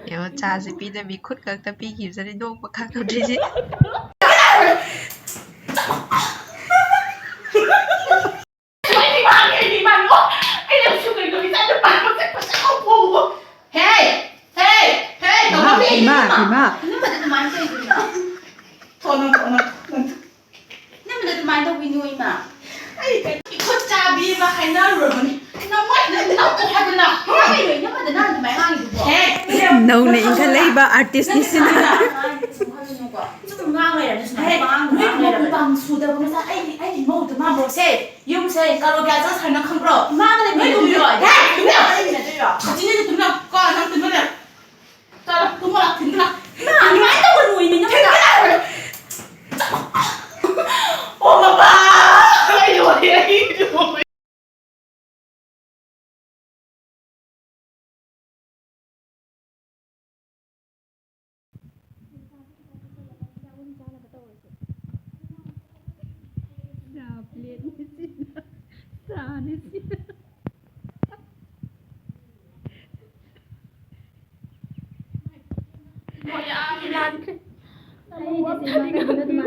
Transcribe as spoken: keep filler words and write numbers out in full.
ꯌꯦꯡꯉꯣ, ꯆꯥꯁꯦ ꯄꯤꯗꯕꯤ ꯈꯨꯠ ꯈꯛꯇ ꯄꯤꯈꯤꯕꯁꯤꯅ ꯅꯣꯛꯄ ꯈꯪꯗ꯭ꯔꯤꯁꯦ꯫ ꯍꯦ! ꯍꯦ! ꯍꯦ! ꯏꯃꯥ, ꯇꯧꯕ ꯏꯃꯥ, ꯌꯦꯡꯉꯤꯅ꯫ ꯏꯃꯥ꯫ ꯏꯅꯝꯃꯗ ꯑꯗꯨꯃꯥꯏꯅ ꯇꯧꯔꯤꯗꯨꯅ꯫ ꯊꯣꯛꯑꯣ, ꯅꯪ ꯊꯣꯛꯑꯣ, ꯅꯪ ꯊꯣꯛꯑꯣ, ꯅꯪ ꯊꯣꯛꯑꯣ꯫ ꯏꯅꯝꯃꯗ ꯑꯗꯨꯃꯥꯏꯅ ꯇꯧꯕꯤꯅꯣ, ꯏꯃꯥ꯫ ꯑꯩ ꯀꯩꯅꯣ ꯏꯈꯨꯠ ꯆꯥꯕꯤ ꯑꯃ ꯍꯥꯏꯅꯔꯨꯔꯕꯅꯤ꯫ ꯅꯃꯣꯏ ꯅꯪ ꯇꯧ ꯍꯥꯏꯕꯅ꯫ ꯀꯩꯅꯣ ꯏꯅꯝꯃꯗ ꯅꯪ ꯑꯗꯨꯃꯥꯏꯅ ꯉꯥꯡꯉꯤꯗꯨꯕꯣ? ꯍꯦ! ꯅꯧꯅ ꯏꯟꯈꯠꯂꯛꯏꯕ artistꯅꯤ ꯁꯤꯅ꯫ ꯅꯪ ꯑꯗꯨꯃꯥꯏꯅ ꯉꯥꯡꯉꯤꯗꯨꯕꯣ? ꯁꯨꯝ ꯉꯥꯡ ꯂꯩꯔꯕꯅꯤ ꯁꯨꯃꯥꯏꯅ꯫ ꯍꯦ! ꯉꯥꯡ ꯅꯣꯏ ꯂꯩꯔꯕꯅꯤ꯫ ꯃꯄꯥꯟ ꯁꯨꯗꯕ ꯃꯆꯥ ꯑꯩꯒꯤ, ꯑꯩꯒꯤ ꯃꯧꯗꯣ ꯃꯥ ꯃꯣꯁꯦ꯫ ꯌꯨꯝꯁꯦ ꯀꯔꯣꯔ ꯀꯌꯥ ꯆꯪꯈ꯭ꯔꯦ ꯅꯪ ꯈꯪꯕ꯭ꯔꯣ? ꯏꯃꯥꯒ ꯂꯩꯃꯤꯟꯅꯗꯣꯏꯔꯣ? ꯍꯦ! ꯇꯨꯃꯤꯟ ꯂꯩꯌꯣ꯫ ꯁꯥꯊꯤꯅ ꯇꯨꯃꯤꯟ ꯂꯩꯌꯣ꯫ ꯀꯣ ꯅꯪ ꯇꯨꯃꯤꯟ ꯂꯩꯌꯣ꯫ ꯆꯠꯂꯣ, ꯇꯨꯝꯃꯣ ꯂꯥꯛꯑꯣ, ꯊꯤꯟꯒꯦ ꯂꯥꯛꯑꯣ꯫ ꯏꯃꯥ, ꯑꯗꯨꯃꯥꯏꯅ ꯇꯧꯒꯅꯨ, ꯏꯃꯥ, ꯏꯃꯥ꯫ ꯊꯤꯟꯒꯦ ꯂꯥꯛꯑꯣ꯫ ꯑꯣ, ꯃꯃꯥ! ꯑꯩ ꯂꯣꯏꯔꯦ, ꯑꯩ ꯂꯣꯏꯔꯦ꯫ ꯆꯥ ꯄ꯭ꯂꯦꯠꯅꯤ ꯁꯤꯅ꯫ ꯆꯥꯅꯤ ꯁꯤꯅ꯫ ꯂꯥꯟꯈ꯭ꯔꯦ꯫ ꯑꯩꯗꯤ ꯁꯤ ꯃꯊꯪꯗ ꯑꯗꯨꯃꯥꯏꯅ